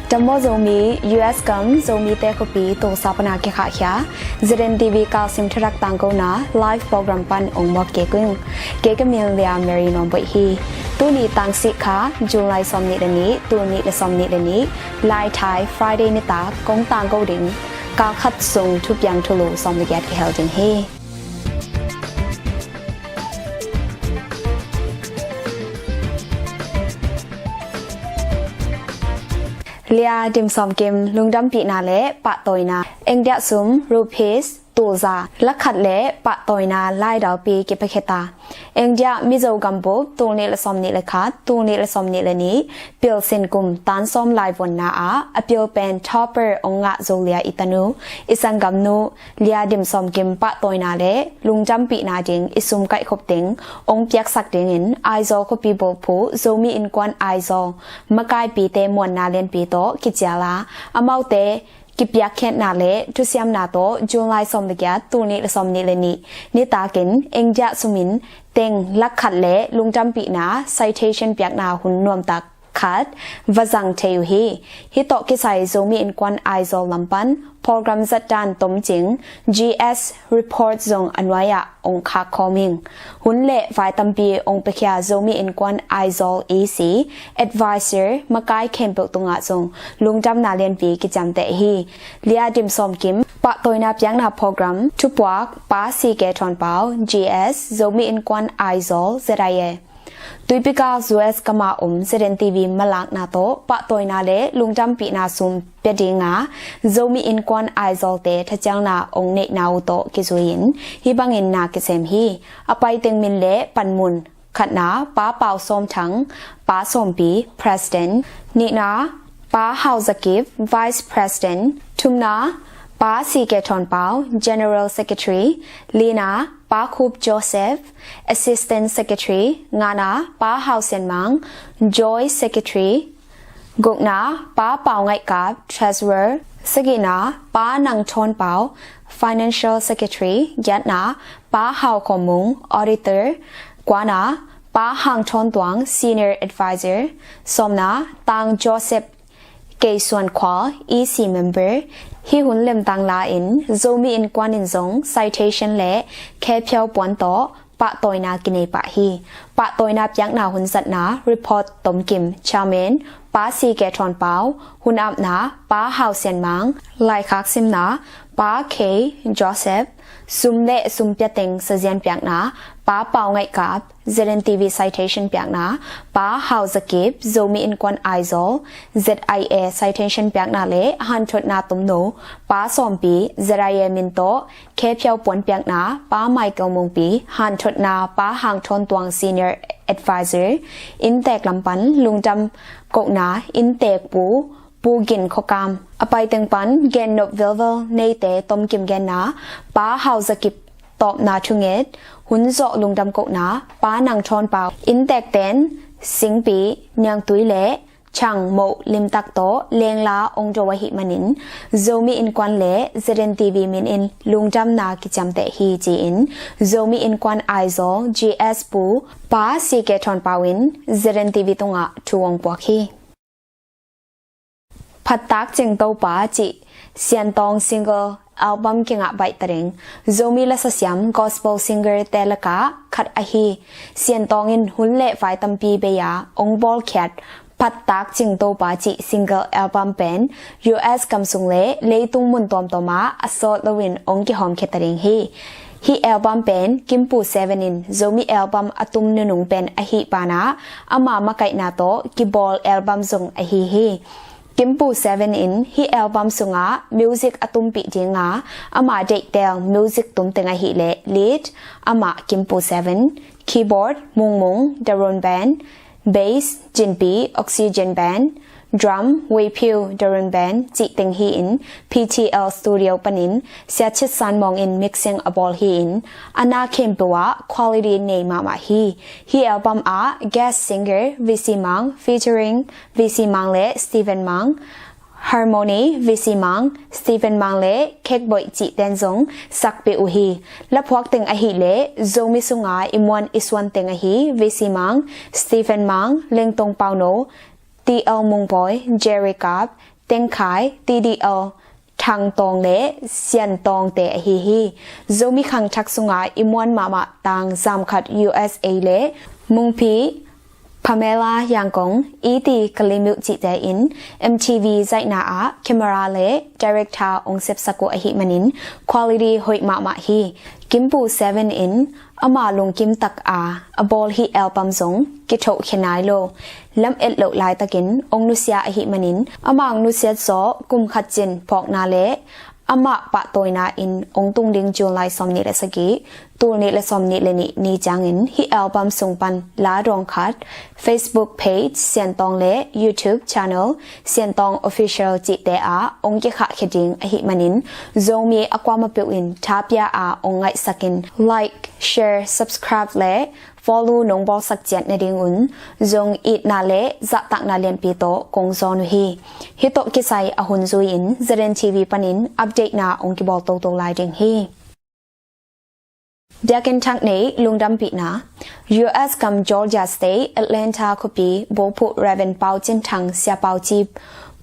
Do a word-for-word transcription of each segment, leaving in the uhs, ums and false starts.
Dam maw Zomi, U S gam Zomite khuapi Tulsa pana kikhahkhia ZNTV kalsim thuthak tangkona live program pan ong muak kik ung. Kei ka min Lia Mary Nuamboih hi. Tuni tangsi kha July sawmnih le nih, tul nih le sawmnih le nih, Laithai Friday nitak kong tangko ding kalkhat sung thupiang thulu sawm le giat kihel ding hi. Lia Dim Sawm Kim lungdampihna le pahtawina. Engdiah sum rupees tulza lakkhat le pahtawina laidalpi kipakheta. Engdiah Mizo gambup tul nih le sawmnih le khat, tul nih le sawmnih le nih, pilsin kum tan sawm laivonna ah a pil pen topper ong ngah Zolia i tanu, i sanggamnu Lia Dim Sawm Kim pahtawina le lungdampihna ding i sum kaihkhop ding ong piaksak dingin Aizawl khuapi bulphuh Zomi Innkuan Aizawl makaipite muanna lianpi tawh kicial a, amaute kipiakkhiatna le thusiamna tawh July sawm le giat, tul nih le sawmnih le nih nitakin engdiah sumin teng lakkhat le lungdampihna citation piakna hun nuamtak khat va zang thei uh hi. Hih tawh kisai Zomi Innkuan Aizawl lam pan program zatdan tomcing G S report zong a nuai-ah ong khakkhawm ing. Hun le vai tampi ong piakhia Zomi Innkuan Aizawl E C, advisor, makai khempeuh tungah zong lungdamna lianpi kiciamteh hi. Lia Dim Sawm Kim pahtawina piakna program thupuak Pa C K Thawn Pau, G S, Zomi Innkuan Aizawl, Z I A. Tuipi kal U S gama om ZNTV malakna tawh pahtawina le lungdampihna sum pia dinga Zomi Innkuan Aizawlte thacialna ong neihna uh tawh kizui-in hih bangin na kisem hi. A paiteng min le panmun: khatna, Pa Pau Sawm Thang, Pa Sawmpi, President. Nihna, Pa Hau Za Kip, Vice President. Thumna, Pa C K Thawn Pau, General Secretary. Lina, Pa Khup Joseph, Assistant Secretary. Ngana, Pa Hau Sian Mang, Joint Secretary. Gukna, Pa Pau Ngaih Kap, Treasurer. Sagihna, Pa Nang Thawn Pau, Financial Secretary. Giatna, Pa Hau Khawm Mung, Auditor. Kuana, Pa Hang Thawn Tuang, Senior Advisor. Sawmna, Tang Joseph Kei Suan Khual, E C member. Hih hun lemtang la-in Zomi Innkuan in zong citation le khephiau puan tawh pahtawina kinei pah hi. Pahtawina piakna hun zatna report tomkim, Chairman Pa C K Thawn Pau. Hun apna, Pa Hau Sian Mang. Laikhak simna, Pa K Joseph. Sum le sum pia teng sazian piakna, Pa Pau Ngaih Kap. ZNTV citation piakna, Pa Hau Za Kip, Zomi Innkuan Aizawl. Z I A citation piakna le hanthotna tomno, Pa Sawmpi, Z I A min tawh khephiau puan piakna, Pa Michael Mungpi. Hanthotna, Pa Hang Thawn Tuang, Senior Advisor. Inntek lam pan lungdam kohna, inntek pu, Pu Gin Khua Kam. A paiteng pan gennop velvel neite tomkim genna, Pa Hau Za Kip tawpna thunget, hun zawh lungdam kohna, Pa Nang Thawn Pau. Inntekten Singpi, Niangtui le Chang Moh limtak tawh lengla ong do ahih manin Zomi Innkuan le ZNTV minin lungdamna kiciamteh hi, ci-in Zomi Innkuan Aizawl G S Pu Pa C K Thawn Pau in ZNTV tungah thu ong puak hi. Phattak Cing Topa cih Siantawng single album kingah baih ta ding Zomi lasasiam gospel singer te lakah khat ahi Siantawng in hun le vai tampi bei-a ong bawlkhiat Phattak Cing Topa cih single album pen U S gam sung le leitung mun tuamtuam ah a sawt loin ong kihawmkhia ta ding hi. Hih album pen Kimpu Seven in Zomi album a tum nunung pen ahih banah ama makaihna tawh kibawl album zong ahi hi. Kimpu Seven in hih album sungah music a tumpih dinga ama deihtel music tum teng ahih leh lead, amah Kimpu Seven, keyboard Mungmung, Darun Band, bass Jinpi, Oxygen Band, drum Weiphiu, Darun Band cih teng hi-in P T L Studio panin Sia Chit San Mawng in mixing a bawl hi-in a na khempeuh ah quality nei mahmah hi. Hih album ah guest singer V C Mang featuring V C Mang le Stephen Mang, harmony V C Mang, Stephen Mang le Khek Boih cih ten zong sakpih uh hi. Laphuak teng ahih leh Zomi sunga i muan i suan teng ahi V C Mang, Stephen Mang, Lengtong Pauno, T L Mungbawi, Jerry Kap, Tengkhai, T D L, Thangtawng le Siantawngte ahi hi. Zomi khangthak sungah i muan mahmah tang zamkhat U S A le Mungphi, Pamela Yangkong, E T Kalimuk cihte in M T V zaihna ah camera le director ong sepsak uh ahih manin quality hoih mahmah hi. Kimpu Seven in ama lungkim tak a a bawl hih album zong kithohkhia nai lo. Lam et loh laitakin ong nusia ahih manin amah nusiat zawh kum khat cin phawkna le amah pahtawina in ong tung ding July sawmnih le sagih, tul nih le sawmnih le nih ni ciangin hih album sung pan la dawng khat, Facebook page Siantawng le YouTube channel Siantawng Official cihte ah ong kikhahkhia ding ahih manin Zomi a kuamah peuh in thapia a ong ngaihsak in like, share, subscribe le follow nong bawlsak ciat nadingun zong itna le zahtakna lianpi tawh kong zawn uh hi. Hih tawh kisai a hun zui-in Z N T V panin update na ong kibawl toto lai ding hi. Biakinn thak nei lungdampihna. U S gam Georgia State Atlanta khuapi bawlphuh Reverend Pau Cin Thang, Sia Pau Ci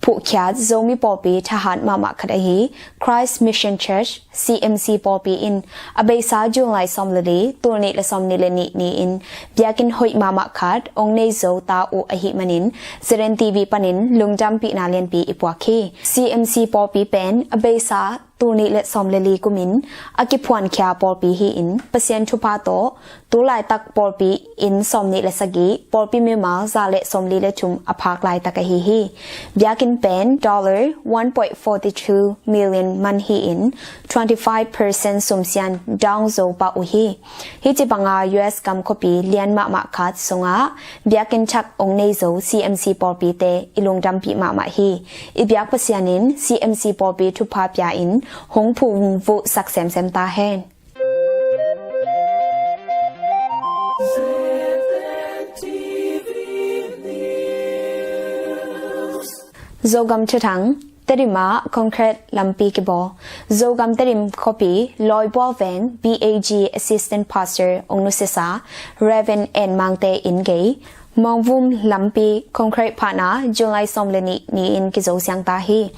phuhkhiat Zomi pawlpi thahat mahmah khat ahi Christ Mission Church, C M C pawlpi in a beisa July sawm le li, tul nih le sawmnih le nih ni-in biakinn hoih mahmah khat ong nei zo ta uh ahih manin Z N T V panin lungdampihna lianpi i puak hi. C M C pawlpi pen a beisa tul nih le sawm le li kumin a kiphuankhia pawlpi hi-in Pasian thupha tawh tu laitak pawlpi inn sawmnih le sagih, pawlpi mimal za le sawmli le thum a phak laitak ahi hi. Biakinn pen dollar one point four two million man hi-in twenty five percent sumsian down zo pah uh hi. Hih ci banga U S gam khuapi lian mahmah khat sungah biakinn thak ong nei zo C M C pawlpite i lungdampih mahmah hi. I biak Pasian in C M C pawlpi thupha pia in hong phungvuhsak semsem ta hen. Zogam thuthang. Tedim ah concrete lampi kibawl. Zogam Tedim khuapi Lawibual Veng B A G Assistant Pastor ong nusisa Reverend En Mangte in gei Mawngvum lampi concrete phahna July sawm le nih ni-in kizo siang ta hi.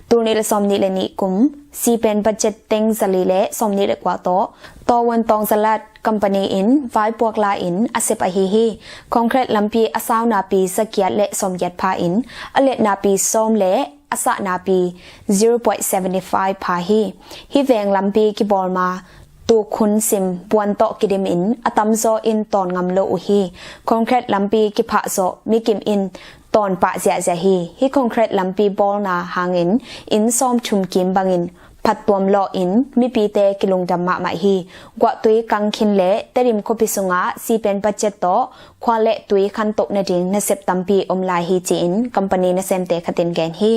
Tul nih le sawmnih le nih kum si pen budget teng zali le sawmnih le kua tawh Tawvuan Tawng Zalat company in vaipuak la-in a sep ahi hi. Concrete lampi a sau napi zagiat le sawmgiat pha in a let napi sawm le a sah napi zero point seventy five pha hi. Hih veng lampi kibawl ma tuk hun sim buan tawh kidim in a tamzaw in tawn ngam lo uh hi. Concrete lampi kiphah zawh mikim in tawn pah ziahziah hi. Hih concrete lampi bawlna hangin inn sawmthum kim bangin phattuam lawh in mipite kilungdam mahmah hi. Guahtui kangkhin le Tedim khuapi sungah si pen budget tawh khua le tui khantoh nading nasep tampi om lai hi ci-in company nasemte khatin gen hi.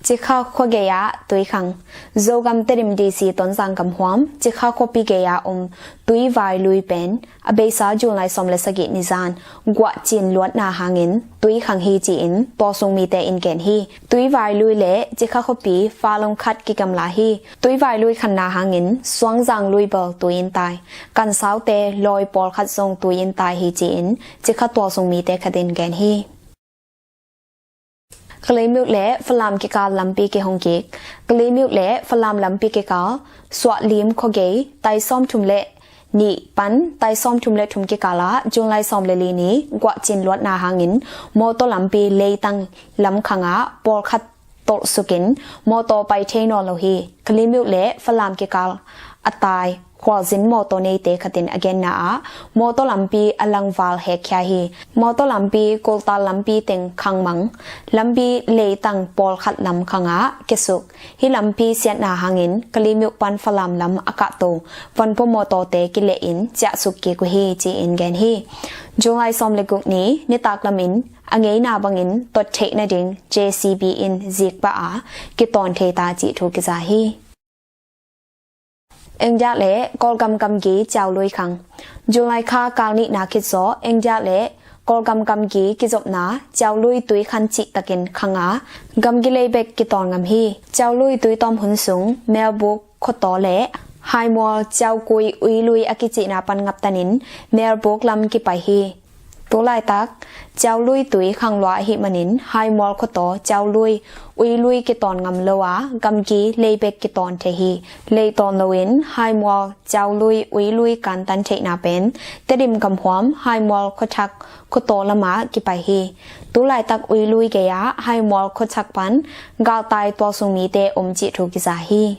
Cikha khuagei ah tuikhang. Zogam Tedim D C Tonzang gamhuam Cikha khuapi gei ah om tuivai lui pen a beisa July sawm le sagih nizan guah cin luatna hangin tuikhang hi ci-in tawsung mite in gen hi. Tuivai lui le Cikha khuapi falong khat kigamla hi. Tuivai lui khanna hangin Suangzang lui bel tui in tai. Kansaute lawi pawlkhat zong tui in tai hi ci-in Cikha tawsung mite khatin gen hi. Kalimuk le Falam kikal lampi kihong kik. Kalimuk le Falam lampi kikal Suahlim khuagei tai sawmthum le nih pan tai sawmthum le thum kikal ah July sawm le li ni guah cin luatna hangin mawtaw lampi leitang lamkhang ah pawlkhat tolhsukin mawtaw pai thei nawn lo hi. Kalimuk le Falam kikal a tai khualzin mawtaw neite khatin a genna ah mawtaw lampi a langval hekkhia hi. Mawtaw lampi kultal lampi teng khangmang lampi leitang pawlkhat lamkhang ah kiasuk. Hih lampi siatna hangin Kalimuk pan Falam lam a kahto vanpua mawtawte kileh in ciahsuk kik uh hi ci-in gen hi. July sawm le guk ni nitak lamin a ngeina bangin tot theih nading J C B in zik pah a kitawn thei ta cih thu kiza hi. Engdia le Kawlgam gamgi ciaului khang. July kha kal nihna khit zawh Engdia le Kawlgam gamgi kizopna ciaului tui khan cihtakin khang a gamgi lei bek kitawn ngam hi. Ciaului tui tawm hun sung Melbuk khuataw le Haimual ciaukui uilui a kicihna pan ngaptanin Melbuk lam kipai hi. Tu laitak Ciau lui tui khang lua ahih manin Haimual khuataw Ciau lui, Ui lui kitawn ngam lo a, gamgi lei bek kitawn thei hi. Lei tawn loin Haimual, Ciau lui, Ui lui kantan theihna pen Tedim gamhuam Haimual khuathak khuataw lamah kipai hi. Tu laitak Ui lui gei-ah Haimual khuathak pan galtai tualsung mite om cih thu kiza hi.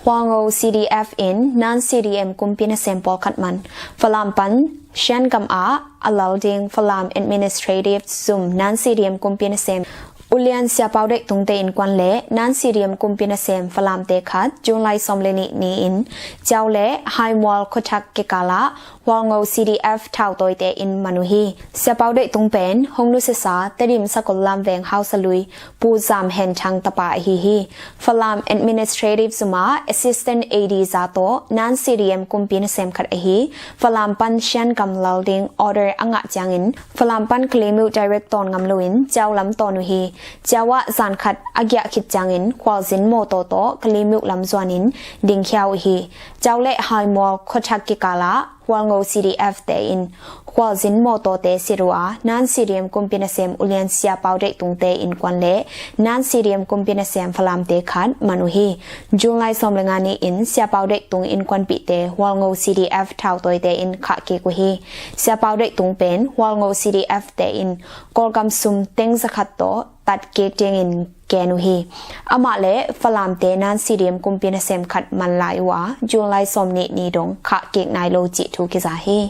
Hualngo C D F in Nan C D M kumpi nasem pawlkhat man. Falam pan Shan gam ah a lal ding Falam Administrative zum Nan C D M kumpi nasem Ulian Sia Pau Deih Tungte innkuan le Nan C D M kumpi nasem Falamte khat June lai sawm le nih ni-in Ciau le Haimual khuathak kikalah Hualngo C D F thautawite in man uh hi. Sia Pau Deih Tung pen hong nusiasa Tedim Sakol Lam Veng hausa lui Pu Zam Hen Thang tapa ahi hi. Falam Administrative zum ah Assistant A D za tawh Nan C D M kumpi nasem khat ahi Falam pan Shan gam lal ding order a ngah ciangin Falam pan Kalaymyo direct tawn ngam loin Ciau lam tawn uh hi. Ciau ah zan khat a giah khit ciangin khualzin mawtaw tawh Kalaymyo lam zuanin dingkhia uh hi. Ciau le Haimual khuathak kikalah Hualngo C D F te in khualzin mawtawte sit uh a, Nan C D M kumpi nasem Ulian Sia Pau Deih Tungte innkuan le Nan C D M kumpi nasem Falamte khat man uh hi. June lai sawm le nga ni-in Sia Pau Deih Tung innkuanpihte Hualngo C D F thautawite in khah kik uh hi. Sia Pau Deih Tung pen Hualngo C D F te in Kawlgam sum teng zakhat tawh tat kik dingin gen uh hi. Amah le Falamte Nan C D M kumpi nasem khat man lai uh a, June lai sawm nih ni dong khah kik nai lo cih thu kiza hi.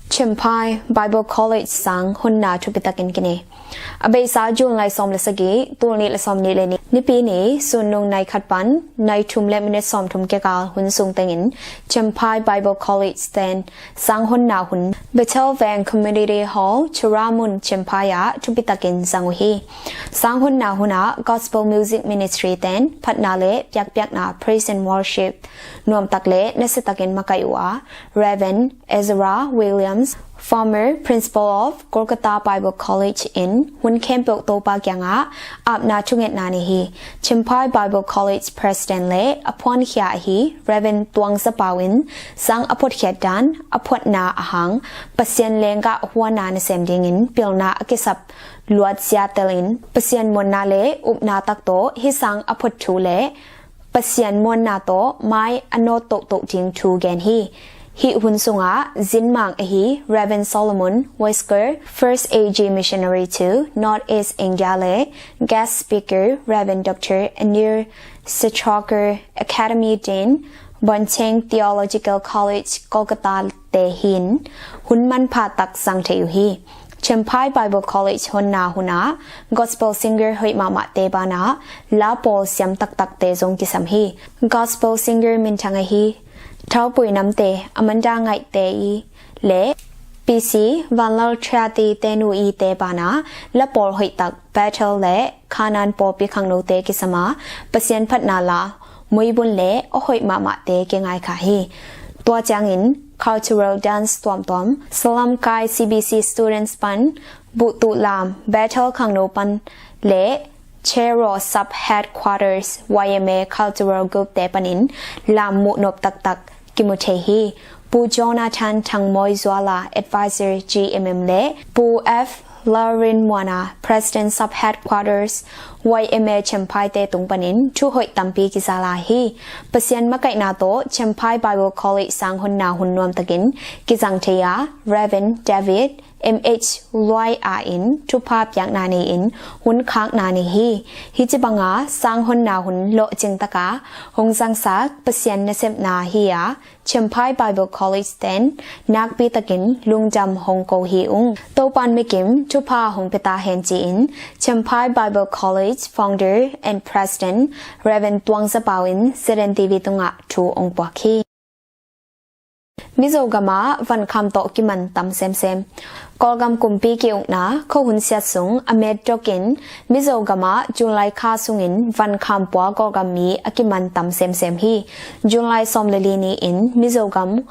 Chinphai Bible College sang honna thupitakin kine. A beisa June lai sawm le sagih, tul nih le sawm nih le nih, Nipi ni, sun nung nai khat pan nai thum le minit sawm thum kikal hun sung tengin Chinphai Bible College ten sang honna hun Bethel Veng Community Hall, Churamun, Chinphai ah thupitakin zang uh hi. Sang honna hun ah Gospel Music Ministry ten phatna le piakpiakna praise and worship nuamtak le nasiatakin makaih uh a, Reverend Ezra Williams, former principal of Kolkata Bible College in hun khempeuh Topa kiangah apna thungetna nei hi. Chinphai Bible College President le a phuankhia ahi Reverend Tuang Za Pau in sang a phuatkhiat dan a phuatna ahang Pasian lenggah huana nasem dingin pilna a kisap luat ziatel in Pasian muanna le upna tak tawh hih sang a phuat thu le Pasian muanna tawh mai a nawt tohtoh ding thu gen hi. Hih hun sungah zinmang ahi Reverend Solomon Wesker, First A G Missionary to Northeast India le guest speaker Reverend Doctor Anil Sachokar, Academy Dean, Boncheng Theological College, Kolkata te hin hun manpha tak zang thei uh hi. Chinphai Bible College honna hun ah Gospel Singer hoih mahmahte banah la pawl siam taktakte zong kisam hi. Gospel Singer minthang ahi Thaupui Namte, Amanda Ngaihte i le P C Vanlal Thiati te nu i te banah la pawl hoih tak Bethel le Khanan pawlpi khangnote kisam a Pasian phatna la muibun le a hoih mahmahte kingai kha hi. Tua ciangin cultural dance tuamtuam, Salam Kai C B C students pan, Buhtuh Lam Bethel khangno pan le Chero Sub Headquarters Y M A cultural group te panin lam muhnop taktak kimu thei hi. Pu Jonathan Thangmawi Zuala, Advisor G M M le Pu F Laurin Muana, President Sub Headquarters Y M A Chinphai te tung panin thu hoih tampi kiza lai hi. Pasian makaihna tawh Chinphai Bible College sang honna hun nuamtakin kizang thei a, Reverend David M H Luai a in thupha piakna nei in hun khakna nei hi. Hih ci banga sang honna hun lawhcing taka hong zangsak Pasian nasepna hi a, Chinphai Bible College ten nakpi takin lungdam hong ko hi ung. Topan mikim thupha hong pia ta hen ci-in Chinphai Bible College founder and president Reverend Tuang Za Pau in Z N T V tungah thu hong puak hi. Mizo gamah vankham tawh kiman tam semsem. Kawlgam kumpi ki-ukna khuahun siat sung a met dokin Mizo gamah July kha sungin vankham pua Kawlgam mi a kiman tam semsem hi. July sawm le li ni-in Mizo gam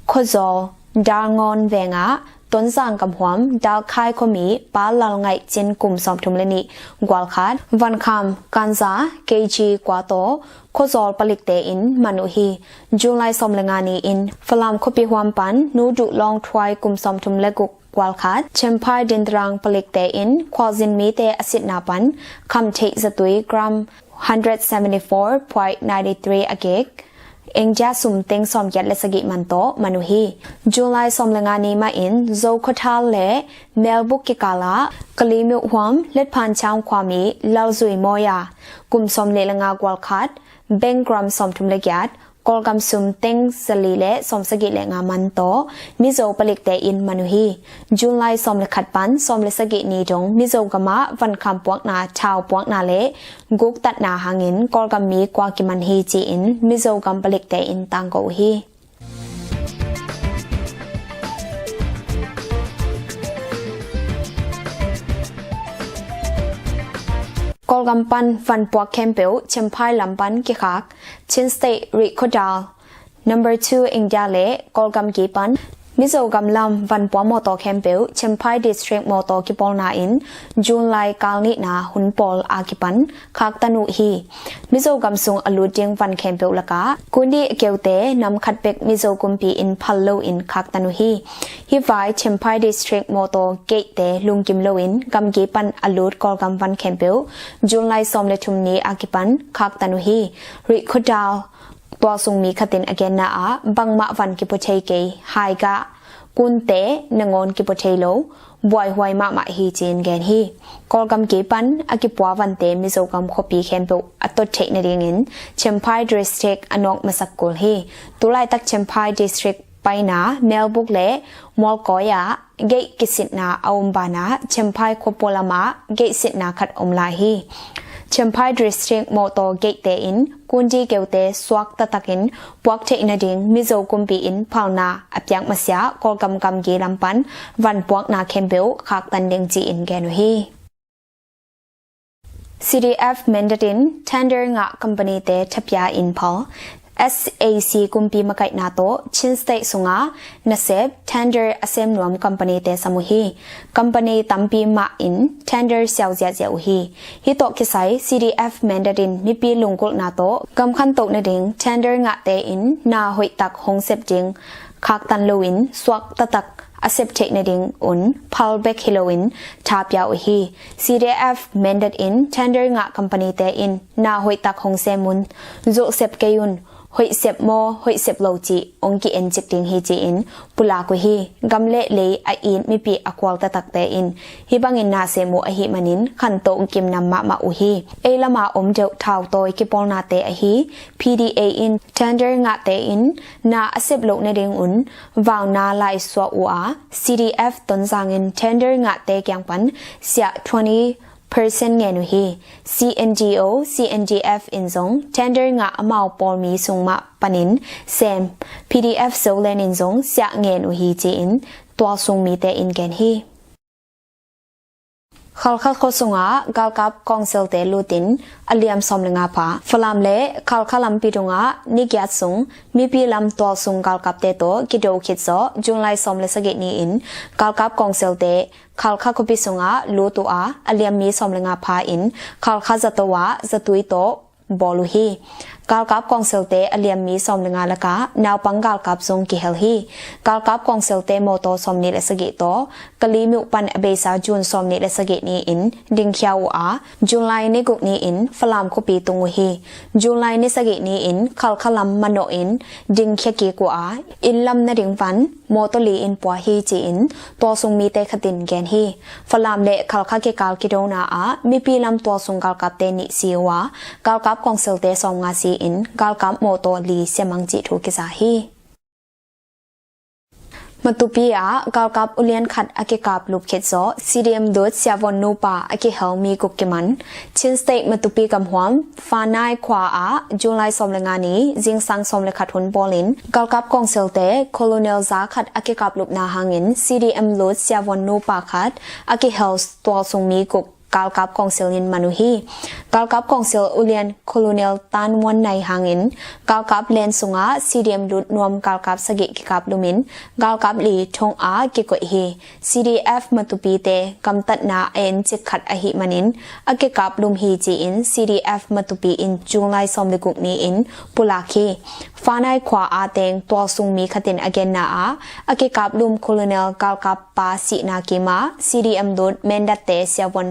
Khuazawl Darngawn vengah Tonzang gamhuam Dalkhai khuami Pa Lalngaih Cin kum sawmthum le nih gualkhat, vankham ganja kg kua tawh khuazawl palikte in man uh hi. July sawm le nga ni-in Falam khuapi huam pan Nu Duh Lawng Thuai kum sawmthum le guk gualkhat, Chemphai Dintrang palikte in khualzin mite a sitna pan khamtheih zatui gram hundred seventy four point nine three a gek, India sum teng sawmgiat le sagih man tawh man uh hi. July sawm le nga ni mahin Zo Khuathal le Melbuk kikalah Kalimiuh huam Letphan Chang khuami Lalzui Mawia kum sawm le nga gualkhat, beng gram sawmthum le giat, Kawlgam sum teng zali le sawmsagih le nga man tawh Mizo palikte in man uh hi. July sawm le khat pan sawm le sagih ni dong Mizo gamah vankham puakna, thau puakna le guktatna hangin Kawlgam mi kua kiman hi ci-in Mizo gam palikte in tangko uh hi. Kawlgam pan vanpuak khempeuh Chemphai lam pan kikhak, Chin State Rihkhawdal number two India le Kawlgam ki pan Mizo gam lam vanpuak mawtaw khempeuh Chemphai District mawtaw kipawlna in July kal nihna hun pawl a kipan khaktan uh hi. Mizo gam sung a lut ding van khempeuh lakah Kundi a keute nam khat bek Mizo kumpi in phal loin khaktan uh hi. Hih vai Chemphai District mawtaw gate-te lungkim loin gamgi pan a lut Kawlgam van khempeuh July sawm le thum ni a kipan khaktan uh hi. Rihkhawdal tualsung mi khat in a genna ah bangmah van kipua thei kei, haigah, kunte nangawn kipua thei lo, buaihuai mahmah hi ci-in gen hi. Kawlgam ki pan a kipua vante Mizo gam khuapi khempeuh a tot theih nadingin Chemphai District a nawk masak kul hi. Tulaitak Chemphai District paina Melbuk le Mualkawi ah gate kisitna a om banah Chemphai khuapua lamah gate sitna khat om lai hi. Chemphai District mawtaw gate-te in Kundi keute suak taktakin puak theih nading Mizo kumpi in phalna a piak masiah Kawlgam gamgi lam pan vanpuakna khempeuh khaktan ding ci-in gen uh hi. C D F mandate in tender ngah company-te thapia in phal. S A C kumpi makaihna tawh Chin State sungah nasep tender a sem nuam company-te sam uh hi. Company tampi mah in tender siau ziahziah uh hi. Hih tawh kisai C D F mandate in mipi lungkulhna tawh gam khantoh nading tender ngahte in na hoihtak hong sep ding khaktan loin suak taktak a sep theih nadingun phal bek hi loin thapia uh hi. C D F mandate in tender ngah company-te in na hoihtak hong sem un, zulh sep kei un, hoih sep maw hoih sep lo cih hong ki-en cik ding hi ci-in pulak uh hi. Gam le lei a it mipi a kual taktakte in hih bangin na sem uh ahih manin khantoh gimnam mahmah uh hi. Ei lama om deuh thautawi kipawlnate ahi P D A in tender ngahte in na a sep loh nadingun vauna laisuah uh a, C D F Tonzang in tender ngahte kiang pan siah twenty percent ngen uh hi. C N G O, C N G F in zong tender ngah amau pawlmi sung mah panin sem, P D F Zoland in zong siah ngen uh hi ci-in tualsung mite in gen hi. Khalkha khua sungah galkap kawngselte lutin a liam sawm le nga pha. Falam le Khalkha lampi tungah ni giat sung mipi lam tualsung galkapte tawh kido khit zawh July sawm le sagih ni-in galkap kawngselte Khalkha khuapi sungah lut uh a, a liam mi sawm le nga pha in Khalkha zato ah zatui tawh bawl uh hi. Galkap kawngselte a liam mi sawm le nga lakah naupang galkap zong kihel hi. Galkap kawngselte mawtaw sawm nih le sagih tawh Kalimiuh pan a beisa June sawm nih le sagih ni-in dingkhia uh a, July ni guk ni-in Falam khuapi tung uh hi. July ni sagih ni-in Khalkha lam manawh in dingkhia kik uh a, inn lam nading van mawtaw li in pua hi ci-in tualsung mite khat in gen hi. Falam le Khalkha kikal kidona ah mipi lam tualsung galkapte nih si uh a, galkap kawngselte sawm nga si-in galkap mawtaw li siamang cih thu kiza hi. Matupi ah galkap ulian khat a kikap lup khit zawh C D M lut siavon nupa a kihel mi guk kiman. Chin State Matupi gamhuam Fanai khua ah July sawm le nga ni zingsang sawm le khat hun bawlin galkap kawngselte Colonel za khat a kikap lupna hangin C D M lut siavon nupa khat a kihel tualsung mi guk galkap kawngsil in man uh hi. Galkap kawngsil ulian Colonel Tan Muan Nai hangin galkap len sungah C D M lut nuam galkap sagih kikap lumin galkap li thong a kikoih hi. C D F Matupi te gamtatna a en cik khat ahih manin a kikap lum hi ci-in C D F Matupi in July sawm le guk ni-in pulak hi. Fanai khua a teng tualsung mi khatin a genna ah a kikap lum Colonel galkap pa sihna kima C D M lut Mendatte siavuan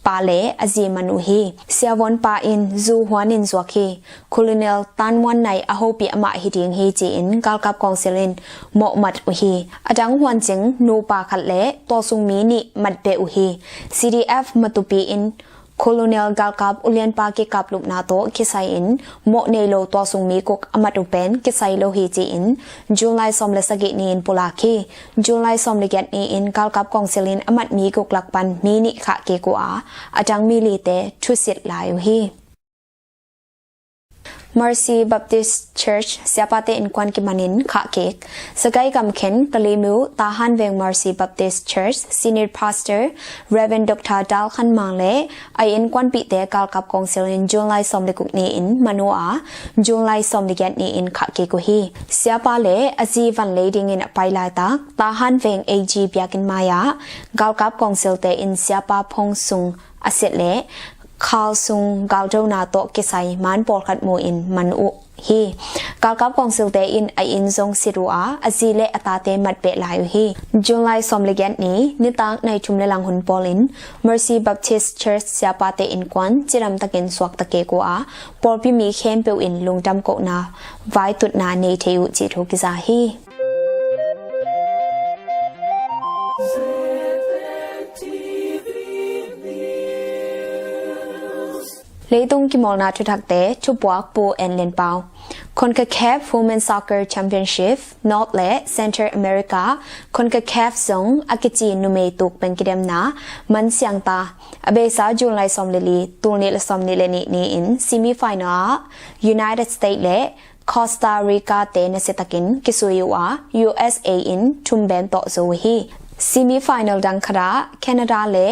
pa le a zi man uh hi. Siavuan pa in zu huan in zuak hi. Colonel Tan Muan Nai a hopih amah hi ding hi ci-in galkap kawngsil in mawhmat uh hi. A dang huan cing nupa khat le tualsung mi nih mat beh uh hi. C D F Matupi in Colonel galkap ulianpa kikap lupna tawh kisai in mawh nei lo tualsung mi guk a mat uh pen kisai lo hi ci-in July sawm le sagih ni-in pulak hi. July sawm le giat ni-in galkap kawngsil in a mat mi guk lak pan mi nih khah kik uh a, a dang mi lite thusit lai uh hi. Mercy Baptist Church siapate innkuan kimanin khah kik. Sagaing gamkhen Kalaymyo Tahan Veng Mercy Baptist Church Senior Pastor Reverend Doctor Dal Khan Mang le a innkuanpihte galkap kawngsil in July sawm le guk ni-in man uh a, July sawm le giat ni-in khah kik uh hi. Siapa le a zi van lei dingin a pai laitak Tahan Veng A G biakinn mai-ah galkap kawngsilte in siapa phone sung a set le khal sung galdona tawh kisai man pawlkhat mu-in man uh hi. Galkap kawngsilte in a inn zong sit uh a, a zi le a tate mat beh lai uh hi. July sawm le giat ni nitak nai thum le lang hun pawlin Mercy Baptist Church siapate innkuan cidamtakin suakta kik uh a, pawlpi mi khempeuh in lungdam kohna vaitutna nei thei uh cih thu kiza hi. Leitung kimawlna thuthakte thupuak Pu En Lian Pau. CONCACAF Women's Soccer Championship, North le Central America, CONCACAF zong a kici numei tuk peng kidemna man siangta a beisa July sawm le li, tul nih le sawm nih le nih ni-in semi final ah United States le Costa Rica te nasiatakin kisui uh a, U S A in thum bem tawh zo uh hi. Semi final dang khatah Canada le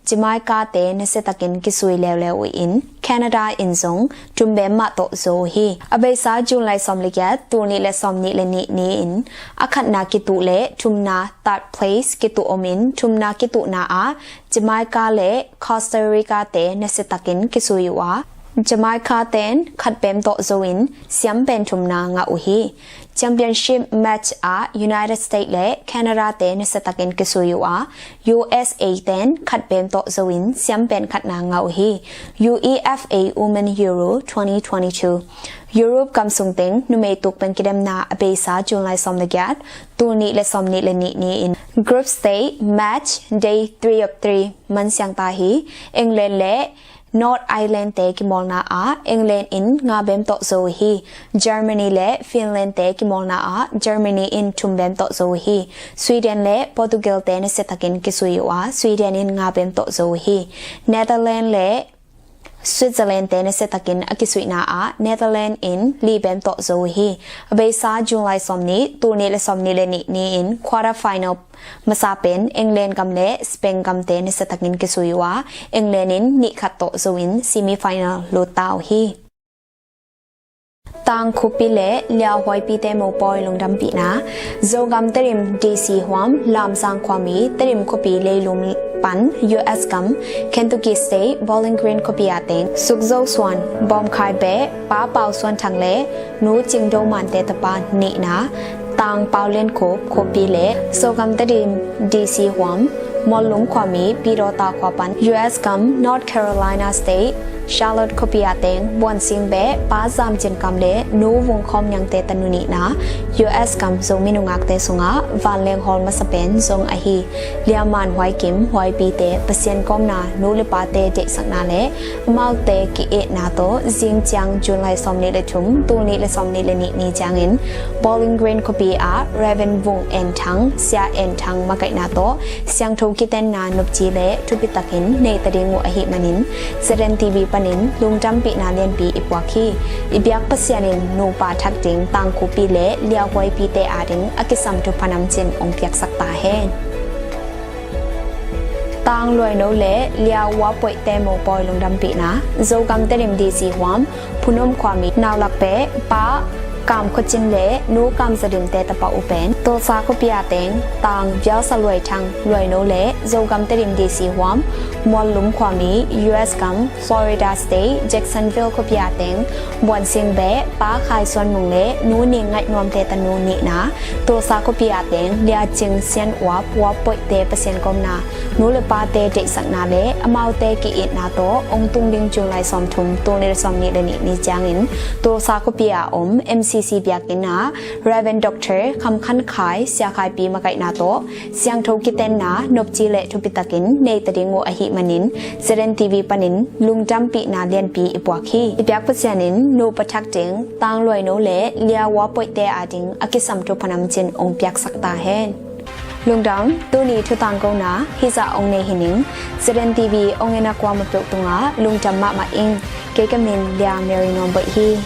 Jamaica te nasiatakin kisui leuleu uh in Canada in zong thum bem mah tawh zo uh hi. A beisa July sawm le giat, tul nih le sawm nih le nih ni-in a khatna kituh le thumna third place kituh omin thumna kituhna ah Jamaica le Costa Rica te nasiatakin kisui uh a, Jamaica ten khat bem tawh zo in siam pen thumna ngah uh hi. Championship match ah United States le Canada te nasiatakin kisui uh a, U S A ten khat bem tawh zo in siam pen khatna ngah uh hi. UEFA Women Euro twenty twenty-two. Europe gam sung teng numei tuk peng kidemna a beisa July sawm le giat, tul nih le sawm nih le nih ni-in group stage match day three of three man siangta hi. England le North Ireland te kimawlna ah England in nga bem tawh zo uh hi. Germany le Finland te kimawlna ah Germany in thum bem tawh zo uh hi. Sweden le Portugal te nasiatakin kisui uh a, Sweden in nga bem tawh zo uh hi. Netherlands le Switzerland te nasiatakin a kisuihna ah Netherlands in li bem tawh zo uh hi. A beisa July sawm nih, tul nih le sawm nih le nih ni-in quarter final masa pen England gam le Spain gam te nasiatakin kisui uh a, England in nih khat tawh zo in semi final lut ta uh hi. Tangkhupi le Liahuaipi te mopawi lungdampihna. Zogam Tedim D C huam Lamzang khuami Tedim khuapi leilum pan U S gam Kentucky State Bowling Green khuapi ah teng Sukzo Suan, Bawmkhai Beh, Pa Pau Suan Thang le Nu Cing Do Man te tapa nihna Tang Pau Lian Khup khuapi le Zogam Tedim D C huam Muallum khuami Pidawta khua pan U S gam North Carolina State Charlotte khuapi ah teng Buan Sing Beh, Pa Zam Cin Kam le Nu Vung Khawm Niang te tanu nihna U S gam Zomi nungakte sungah vanleng hawl masa pen zong ahi Lia Man Huai Kim Huaipi te Pasian kawmna nu le pate deihsakna le amaute ki-itna tawh zing ciang July sawm nih le thum, tul nih le sawm nih le nih ni ciangin Bowling Green khuapi ah Reverend Vung En Thang, Sia En Thang makaihna tawh siangtho kitenna nopci le thupitakin neita ding uh ahih manin Z N T V panin lungdampihna lianpi i puak hi. I biak Pasian in nupa thak ding Tangkhupi le Liahuaipi te ading a kisam thupha namcin hong piaksak ta hen. Tang Luaino le Lia Uap Poihte mopawi lungdampihna. Zogam Tedim D C huam Phunom khuami naulak peh Pa Kam Khua Cin le Nu Kam Za Dim te tapa uh pen Tulsa khuapi a teng Tang Vial Sa Luai Thang Luaino le Zogam Tedim D C huam Mual Lum khuami U S gam Florida State Jacksonville khuapi a teng Muan Sing beh Pa Khai Suan Mung le Nu Ning Ngaih Nuam te tanu nihna. Tulsa khuapi a teng Lia Cing Sian Uap Uap Poihte Pasian kawmna nu le pate deihsakna le amaute ki-itna tawh hong tung ding June lai sawmthum, tul nih le sawmnih le nih ni ciangin Tulsa khuapi a om M C C biakinn ah Rev. Doctor Kham Khan Khai, Sia Khaipi makaihna tawh siangtho kitenna nopci le thupitakin neita ding uh ahih manin Z N T V panin lungdampihna lianpi i puak hi. I biak Pasian in nupa thak ding Tang Luaino le Lia Uap Poihte ading a kisam thupha namcin hong piaksak ta hen. Lungdam. Tuni thutangkona hizah hong nei hi ning. Z N T V hong en a kuamah peuh tungah lungdam mahmah ing. Kei ka min Lia Mary Nuam Boih hi.